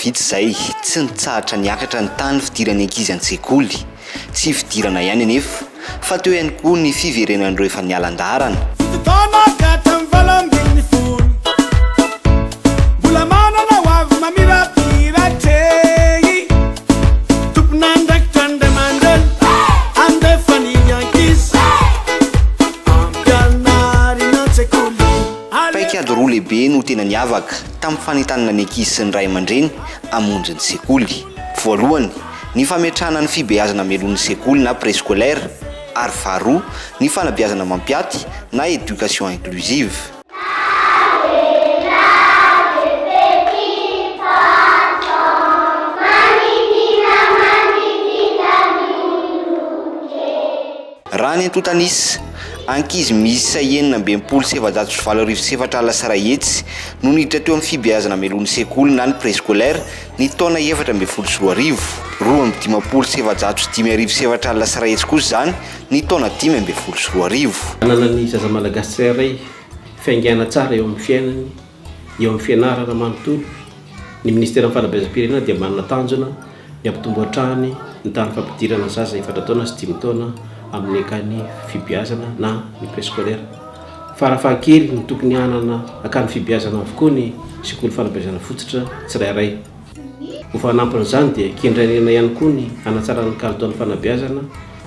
vitsy izay, tsy nitsahatra niakatra ny tahan'ny fidiran'ny ankizy an-tsekoly. Tsy fidirana ihany anefa, fa teo ihany koa ny fiverenan'ireo efa niala an-daharana. Fito taona ka hatramin'ny 18, mbola manana ho avy mamirapiratra e. Tompon'andraikitra ny ray aman-dreny, handefa ny ankizy ampianarina an-tsekoly. Paikady roa lehibe no tena niavaka tamin'ny fanentanana ny ankizy sy ny ray aman-dreny hamonjy ny sekoly. Voalohany, ny fametrahana ny fibeazana mialoha ny sekoly na préscolaire ary faharoa, ny fanabeazana mampiaty na éducation inclusive. Raha ny antontan'isa, ankizy miisa 466 460 no niditra teo amin'ny fibeazana mialoha ny sekoly na ny préscolaire ny taona 2014. 452 450 kosa izany ny taona 2015. Ananan'ny zaza malagasy tsirairay fiaingàna tsara eo amin'ny fiainany, eo amin'ny fianarana manontolo. Ny minisiteran'ny fanabeazam-pirenena dia manana tanjona ny hampitombo hatrany ny tahan'ny fampidirana zaza efatra taona sy dimy taona amin'ny akany fibeazana na ny préscolaire. Farafahakeliny tokony hanana akany fibeazana avokoa ny sekoly fanabeazana fototra tsirairay. Ho fanampin'izany dia kendrainena ihany koa ny hanatsarana ny kalitaon'ny fanabeazana,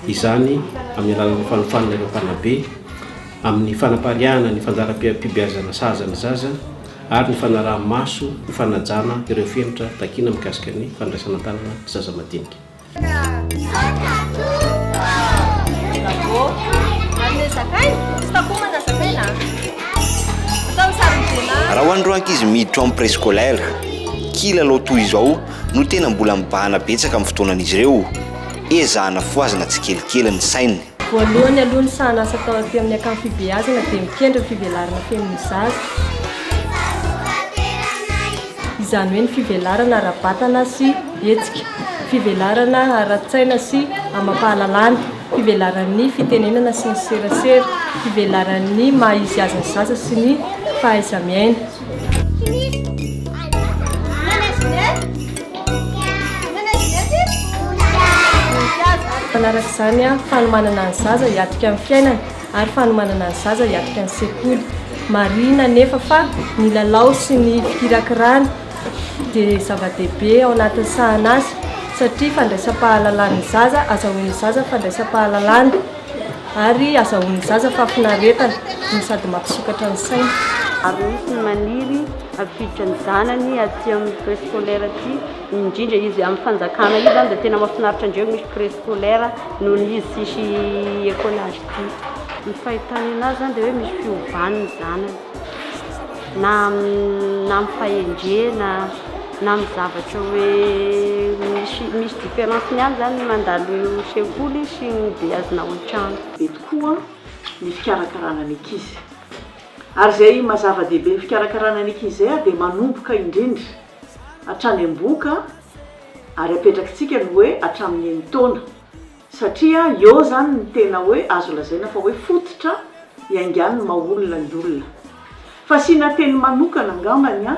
izany amin'ny alalan'ny fanofanana ireo mpanabe, amin'ny fanapariahana ny fandaharam-pibeazana sahaza ny zaza ary ny fanaraha-maso ny fanajana ireo fenitra takiana mikasika ny fandraisana an-tanana ny zaza madinika. Raha ho an'ireo ankizy miditra ao amin'ny préscolaire, kilalao toy izao no tena mbola mibahana betsaka amin'ny fotoanan'izy ireo. Ezahana fohazina tsikelikely ny sainy. Voalohany aloha ny sahanasa atao aty amin'ny akany fibeazana dia mikendry ny fivelarana feno ny zaza. Izany hoe ny fivelarana ara-batana sy hetsika, fivelarana ara-tsaina sy amam-pahalalana, fivelaran'ny fitenenana sy ny serasera, fivelaran'ny maha izy azy ny zaza sy ny fahaiza-miaina. Manaraka izany, fanomanana ny zaza hiatrika ny fiainana ary fanomanana ny zaza hiatrika ny sekoly. Marihina anefa fa ny lalao sy ny fikirakirana dia zava-dehibe ao anatin'ny sahanasa satria fandraisam-pahalalan'ny zaza, azahoan'ny zaza fandraisam-pahalalana ary azahoan'ny zaza fahafinaretana no sady mampisokatra ny saina. Ary misy ny maniry hampiditra ny zanany aty amin'ny préscolaire aty, indrindra izy amin'ny fanjakana io zany dia tena mahafinaritra andreo misy préscolaire noho ny izy tsisy écolage ity. Ny fahitany anazy zany dia hoe misy fiovany ny zanany na amin'ny na amin'ny fahendrena na amin'ny zavatra hoe misy misy différence-ny ihany zany ny mandalo sekoly sy ny beazina ao an-trano. Be tokoa ny fikarakarana ny ankizy. Ary izay maha zava-dehibe ny fikarakarana ny ankizy izay dia manomboka indrindra hatrany am-bohoka ary apetrakitsika ny hoe hatramin'ny enin-taona satria eo izany ny tena hoe azo lazaina fa hoe fototra iaingan'ny maha olona ny olona. Fa asiana teny manokana angambany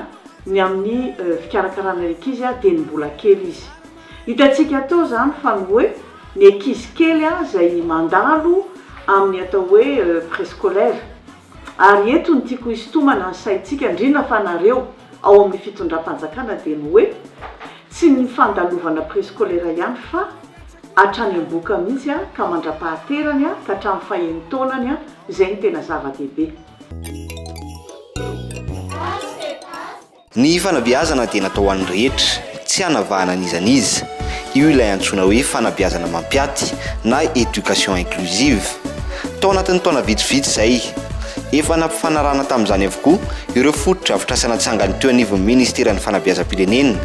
ny amin'ny fikarakarana ny ankizy dia ny mbola kely izy. Hitantsika teo izany fa ny hoe ny ankizy kely izay mandalo amin'ny atao hoe préscolaire. Ary eto no tiako hisintomana ny saintsika, indrindra fa nareo ao amin'ny fitondram-panjakana dia ny hoe tsy ny fandalovana préscolaire ihany fa hatrany am-bohoka mihitsy ka mandra-pahaterany ka hatramin'ny fahenin-taonany, izay no tena zava-dehibe. Ny fanabeazana dia natao ho an'ny rehetra, tsy hanavahana an'iza n'iza. Io ilay antsoina hoe fanabeazana mampiaty na éducation inclusive. Tao anatin'ny taona vitsivitsy izay, efa nampifanarahana tamin'izany avokoa ireo fotodrafitrasa natsangany teo anivon'ny ministeran'ny fanabeazam-pirenena.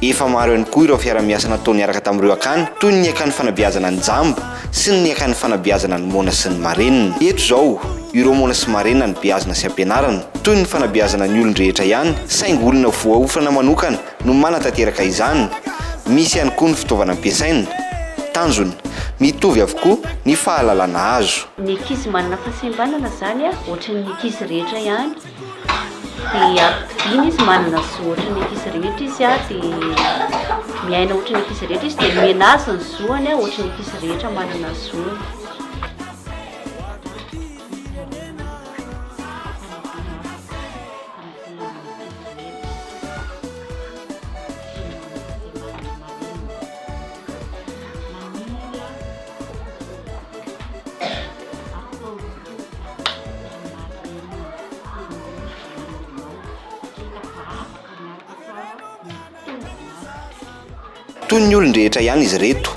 Efa maro ihany koa ireo fiara-miasa natao niaraka tamin'ireo akany toy ny akany fanabeazana ny jamba sy ny akany fanabeazana ny moana sy ny marenina. Eto izao, ireo moana sy marenina no beazina sy ampianarina, toy ny fanabeazana ny olon-drehetra ihany, saingy olona voaofana manokana no manatanteraka izany. Misy ihany koa ny fitaovana ampiasaina. Tanjona, mitovy avokoa ny fahalalana azo. Ny ankizy manana fahasembanana izany ohatran'ny ankizy rehetra ihany. Dia ampitoviana izy, manana zo ohatry ny ankizy rehetra izy dia miaina ohatry ny ankizy rehetra izy dia nomena azy ny zoany ohatry ny ankizy rehetra manana zony. Toy ny olon-drehetra ihany izy ireto.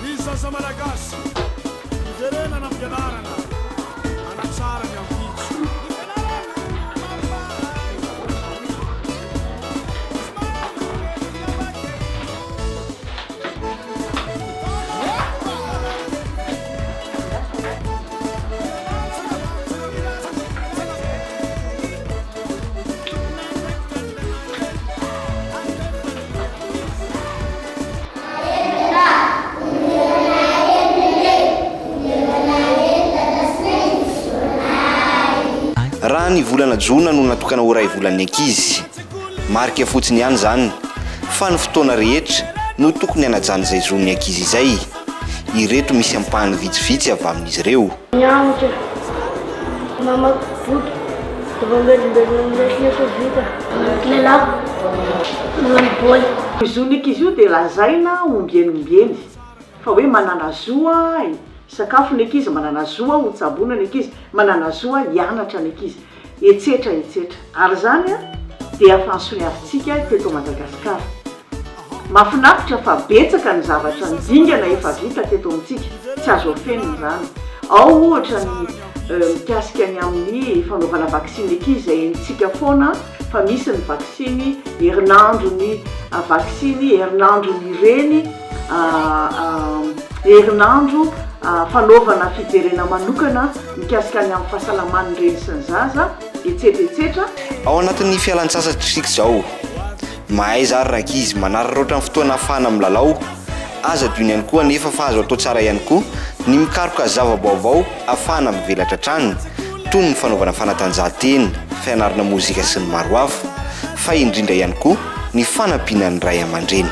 Ny zaza malagasy, hiverenana am-pianarana, hanatsara ny ampitso. Raha ny volana jona no natokana ho iray volan'ny ankizy. Marika fotsiny ihany izany fa ny fotoana rehetra no tokony hanajana izay zon'ny ankizy izay. Ireto misy ampahany vitsivitsy avy amin'izy ireo. Mianatra, mamaky boky, mamelombelona ny lesona efa vita, milalao, magnano baolina. Io zon'ny ankizy io dia lazaina ombieny ombieny fa hoe manana zo hisakafo ny ankizy, manana zo hotsaboina ny ankizy, manana zo hianatra ny ankizy, etsetra etsetra. Ary izany dia efa nosoniavintsika teto Madagasikara. Mahafinaritra fa betsaka ny zavatra ny dingana efa vita teto amintsika, tsy azo afenina izany. Ao ohatra ny mikasika ny amin'ny fanaovana vaksiny ankizy izay henontsika foana fa misy ny vaksiny herinandro ny vaksiny herinandro ny reny, herinandro fanaovana fijerena manokana mikasika ny amin'ny fahasalaman'ny reny sy ny zaza, etsetra etsetra. Ao anatin'ny fialan-tsasatra isika izao. Mahaiza ary rankizy manararaotra ny fotoana ahafahana milalao. Aza adino ihany koa anefa fa azo atao tsara ihany koa ny mikaroka zava-baovao ahafahana mivelatra hatrany, toy ny fanaovana fanatanjahantena, fianarana mozika sy ny maro hafa, fa indrindra ihany koa ny fanampiana ny ray aman-dreny.